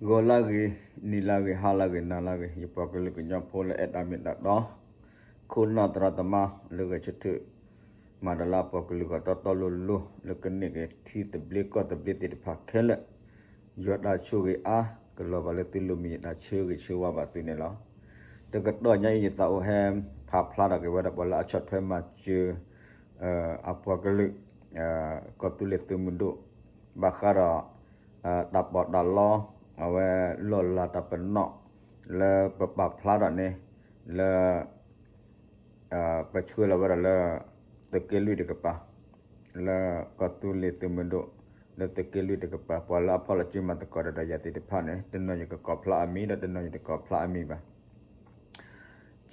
ဂီၤလၢဂ့ၤ, နံၤလၢဂ့ၤ, ဟါလၢဂ့ၤ, နၤလၢဂ့ၤ, ယပှၤကလုာ်ကညီဖိလၢအဲၣ်တၢ်မ့ၢ်တၢ်တီ, ခိၣ်နၢ်သရၣ်သမါလၢဂဲၤဆၢထၢၣ် မၤတၢ်လၢအပှၤကလုာ်ဂီၢ်တီတီလိၤလိၤ လၢကန့ၢ်က့ၤထံသဘျ့ကီၢ်သဘျ့သ့ၣ်တဖၣ်ခဲလၢာ်, ယွၤတၢ်ဆိၣ်ဂ့ၤအါကလီၤဘၣ်လၢသုလိၤမံၤ ယတၢ်ဆၢဂ့ၤဆၢဝါဘၣ်သုန့ၣ်လီၤ. တကတီၢ်ညါအံၤ ယသးအိၣ်ဟဲဖးဖျါထီၣ်က့ၤဝဲဒၣ်ပှၤလၢအဆီၣ်ထွဲမၤစၢၤ အပှၤကလုာ် ကီၢ်သူလ့ၤသုးမုၢ်ဒိၣ် ဘၣ်ဃးဒီး တၢ်ပီးတၢ်လီ အဝဲလီၢ်လၤတၢ်ပနီၣ် လၢပပာ်ဖျါထီၣ်န့ၣ် လၢ ပဆှၢလီၤဝဲဒၣ်လၢ သုးက့လွံၢ်တကပၤ လၢကီၢ်သူလ့ၤသုးမုၢ်ဒိၣ် လၢသုးက့လွံၢ်တကပၤ ပှၤလၢအဖီၣ်လီၤစုမၤသကိးတၢ်ဒီးယၤသ့ၣ်တဖၣ်န့ၣ် တနီၤယကကိးဖျါအမံၤ ဒီးတနီၤယတကိးဖျါအမံၤဘၣ်.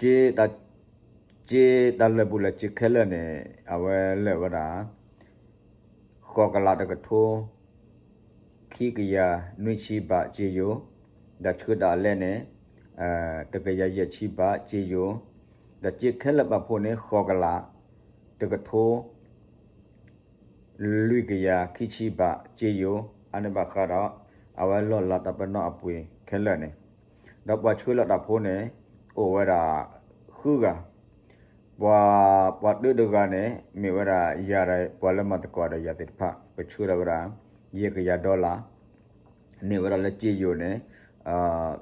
စ့တၢ်လၢာ်ဘူၣ်လၢာ်စ့ခဲလၢာ်န့ၣ် အဝဲလၢာ်ဝဲဒၣ် ဃိးကလးတကထိ ခံကယၤနွံဆံဘးစ့ယိၤ, ဒီးဆှၢတၢ်အလဲၣ်န့ၣ် တကယၤယဲၢ်ဆံဘးစ့ယိၤ, ဒီးစ့ခဲလၢာ်ပာ်ဖှိၣ်န့ၣ် ဃိးကလး တကထိ လွံၢ်ကယၤခံဆံဘးစ့ယိၤ, အန့ၣ်ဘၣ်ဃးဒီး အဝဲလီၢ်လၤတၢ်ပနီၣ်အပှ့ၤခဲလၢာ်န့ၣ်, ဒီးပှၤဆှၢလီၤတၢ်ဖိန့ၣ် အိၣ်ဝဲဒၣ် ဃုဂၤ, ပှၤ ပှၤတၢတဂၤန့ၣ် မ့ၢ်ဝဲဒၣ်ယၤဒီးပှၤလၢမၤသကိးဒီးယၤသ့ၣ်တဖၣ် ပဆှၢလီၤဝဲဒၣ် ယဲၢ်ကယၤဒီလါ န့ၢ်ဝဲဒၣ်လၢစ့ယိၤန့ၣ်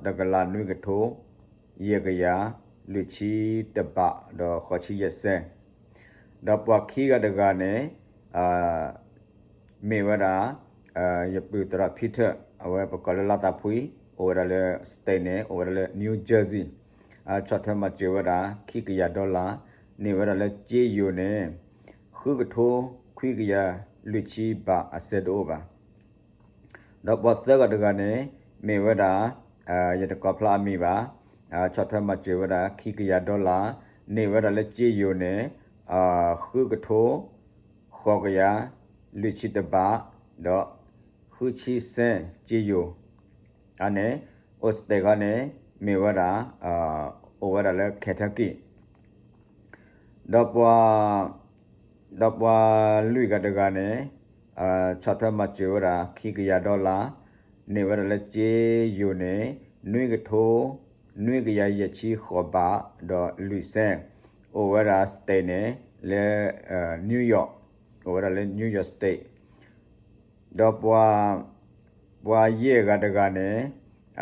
တကလးနွံကထိ ယဲၢ်ကယၤ လွံၢ်ဆံတဘး ဒီးဃိးဆံယဲၢ်စဲး, ဒီးပှၤခံဂၤတဂၤန့ၣ် မ့ၢ်ဝဲဒၣ် ယပုၢ်သရၣ် Peter အဝဲပကိးလၢလါသးဖှံ အိၣ်ဝဲဒၣ်လၢ state န့ၣ် အိၣ်ဝဲဒၣ်လၢ New Jersey ဆီၣ်ထွဲမၤစၢၤဝဲဒၣ် ခံကယၤဒီလါ န့ၢ်ဝဲဒၣ်လၢစ့ယိၤန့ၣ် ဃုကထိ ခွံကယၤ လွံၢ်ဆံဘးအစဲးတအိၣ်ဘၣ်. ဒီးပှၤသၢဂၤတဂၤန့ၣ် မ့ၢ်ဝဲဒၣ် ယတကိးဖျါအမံၤဘၣ်, ဆီၣ်ထွဲမၤစၢၤဝဲဒၣ် ခံကယၤဒီလါ န့ၢ်ဝဲဒၣ်လၢစ့ယိၤန့ၣ် ဃုကထိ ဃိးကယၤ လွံၢ်ဆံတဘး ဒီး ဃုဆံစဲးစ့ယိၤ, အန့ၣ် အိၣ် state ခီန့ၣ် မ့ၢ်ဝဲဒၣ် အိၣ်ဝဲဒၣ်လၢ Kentucky ဒီးပှၤ ဒီးပှၤလွံၢ်ဂၤတဂၤန့ၣ် ဆီၣ်ထွဲမၤစၢၤဝဲဒၣ် ခံကယၤဒီလါ န့ၢ်ဝဲဒၣ်လၢစ့ယိၤန့ၣ် နွံကထိ နွံကယၤယဲၢ်ဆံဃိးဘး ဒီးလွံၢ်စဲး, အိၣ်ဝဲဒၣ် state န့ၣ် လၢ New York, အိၣ်ဝဲဒၣ်လၢ New York State ဒီးပှၤ ပှၤယဲၢ်ဂၤတဂၤန့ၣ်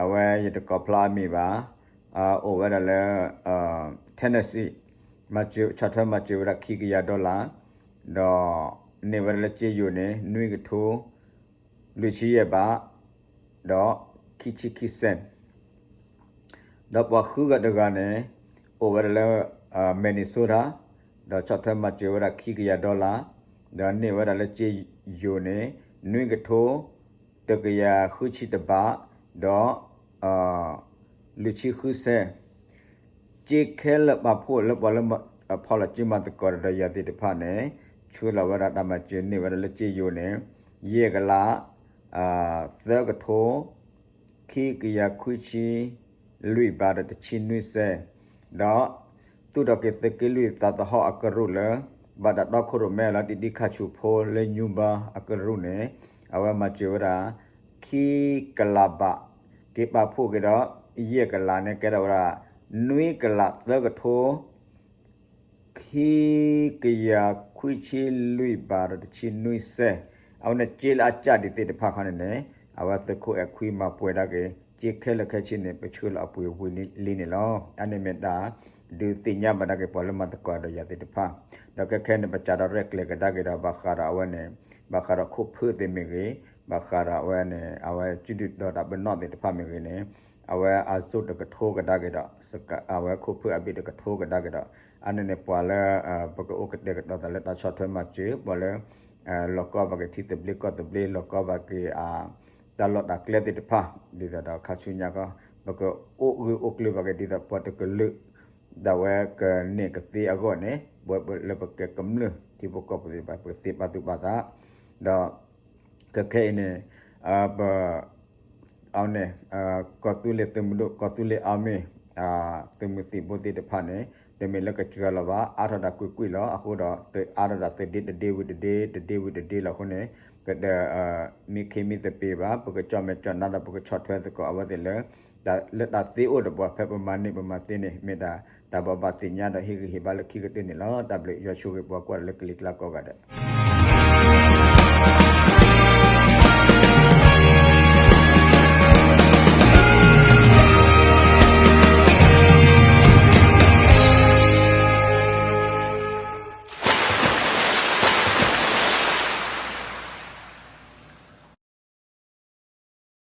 အဝဲယတကိးဖျါအမံၤဘၣ်, အိၣ်ဝဲဒၣ်လၢ Tennessee, ဆီၣ်ထွဲမၤစၢၤဝဲဒၣ်ခံကယၤဒီလါ, ဒီးန့ၢ်ဝဲဒၣ်လၢစ့ယိၤန့ၣ် နွံကထိ လွံၢ်ဆံယဲၢ်ဘး ဒီးခံဆံခံစဲး ဒီးပှၤဃုဂၤတဂၤန့ၣ် အိၣ်ဝဲဒၣ်လၢ Minnesota, ဒီးဆီၣ်ထွဲမၤစၢၤဝဲဒၣ်ခံကယၤဒီလါ, ဒီးန့ၢ်ဝဲဒၣ်လၢစ့ယိၤန့ၣ် နွံကထိ တကယၤဃုဆံတဘး, ဒီး လွံၢ်ဆံဃုစဲး, စ့ခဲလၢာ်ပာ်ဖှိၣ်လၢပှၤလၢအဖီၣ်လီၤစုမၤသကိးတၢ်ဒီးယၤသ့ၣ်တဖၣ်န့ၣ် ဆှၢလီၤဝဲဒၣ်တၢ်မၤစၢၤန့ၢ်ဝဲဒၣ်လၢစ့ယိၤန့ၣ် ယဲၢ်ကလး သၢကထိ ခံကယၤခွံဆံ လွံၢ်ဘးဒီးတဆံနွံစဲး, ဒီး သူၣ်ထီၣ်က့ၤသုးက့လွံၢ်သးသဟီၣ်အကရူၢ်လၢ ဘၣ်တၢ်တီခိၣ်ရိၣ်မဲလီၤတံၢ်ဒံခါဆူၣ်ဖိလၢ Newburgh အကရူၢ်န့ၣ် အဝဲမၤစၢၤဝဲဒၣ် ခံကလးဘး, က့ၤပာ်ဖှိၣ်က့ၤဒီး ယဲၢ်ကလးန့ၣ်ကဲထီၣ်ဝဲဒၣ် နွံကလးသၢကထိ ခံကယၤခွံဆံလွံၢ်ဘးဒီးတဆံနွံစဲး, အဝဲန့ၣ်စ့လၢအကၢ်ဒံးသ့ၣ်တဖၣ်ခီန့ၣ်န့ၣ် အဝဲသုးခိၣ်အဲၣ်ခွံမၤပှဲၤဒၣ်က့ၤ စ့ခဲလၢာ်ခဲဆ့န့ၣ် ပဆှၢလီၤအပှ့ၤဝံၤလံန့ၣ်လီၤ. အန့ၣ်မ့ၢ်တၢ် ဒုးသ့ၣ်ညါဘၣ်ဒၣ်က့ၤပှၤလၢမၤသကိးဒီးယၤသ့ၣ်တဖၣ်, ဒီးခဲခဲန့ၣ် ပစးထီၣ်ရဲၣ်ကျဲၤကဒါက့ၤဒီးဘၣ်ဃးဒီးအဝဲန့ၣ် ဘၣ်ဃးဒီးခိၣ်ဖၢသ့ၣ်မ့ၢ်ဂ့ၤ, ဘၣ်ဃးဒီးအဝဲန့ၣ် အဝဲစုဒုၣ်ဒီးတၢ်ပနီၣ်သ့ၣ်တဖၣ်မ့ၢ်ဂ့ၤန့ၣ် အဝဲအစိၣ်တကထိကဒါက့ၤဒီး အဝဲခိၣ်ဖၢအဘ့ၣ်တကထိကဒါက့ၤဒီး အန့ၣ်န့ၣ် ပှၤလၢ ပကအိၣ်ကတဲာ်ကတီၤသးလၢတၢ်ဆီၣ်ထွဲမၤစၢၤ ပှၤလၢ လီၤကီဘၣ်က့ၤထံသဘျ့ကီၢ်သဘျ့ လီၤကီဘၣ်က့ၤ တၢ်လီၢ်တၢ်ကျဲသ့ၣ်တဖၣ် ဒ်သိးဒီးခါဆူညါခီ ပကအိၣ်ဂၢၢ်အိၣ်ကျၢၤဘၣ်က့ၤဒ်သိးပှၤတကလုာ် ဒၣ်ဝဲကန့ၢ်ကသ့အဂီၢ်န့ၣ် ပဝဲလၢပကဲကမျၢၢ်ထံဖိကီၢ်ဖိသ့ၣ်တဖၣ် ပကသ့ပာ်သူၣ်ပာ်သး ဒီး ခဲခဲအံၤန့ၣ် ပ အဝဲန့ၣ် ကီၢ်သူလ့ၤသုးမုၢ်ဒိၣ် ကီၢ်သူလ့ၤ army သုးမုၢ်သံၣ်ဘိသ့ၣ်တဖၣ်န့ၣ် တမ့ၢ်လၢကစှၤလီၤဘၣ် အါထီၣ်ဒၣ်ကွ့ၢ်ကွ့ၢ်လီၤ. အဃိဒီး အါထီၣ်ဒၣ်သုးဒ့တဒ့ဝံၤတဒ့ တဒ့ဝံၤတဒ့လီၤအဃိန့ၣ် ကဒၢး မ့ၢ်ခ့မ့ၢ်သပ့ၤဘၣ် ပကကၠီၣ်မဲာ်ကၠီၣ်နါဒီး ပကဆီၣ်ထွဲသကိးအဝဲသ့ၣ်လၢ လၢတၢ်သ့အိၣ်ဒီးပှၤ ဖဲပမၤန့ၢ်ပမၤသ့န့ၣ် မ့ၢ်ဒၣ်တၢ်ဘိးဘၣ်သ့ၣ်ညါဒီးဟ့ၣ်ဂံၢ်ဟ့ၣ်ဘါလၢခံကတၢၢ်န့ၣ်လီၤ. တၢ်ဘျုး ယွၤဆိၣ်ဂ့ၤပှၤကိးဂၤဒဲးလၢကလံၤကျါကိးဂၤဒဲး.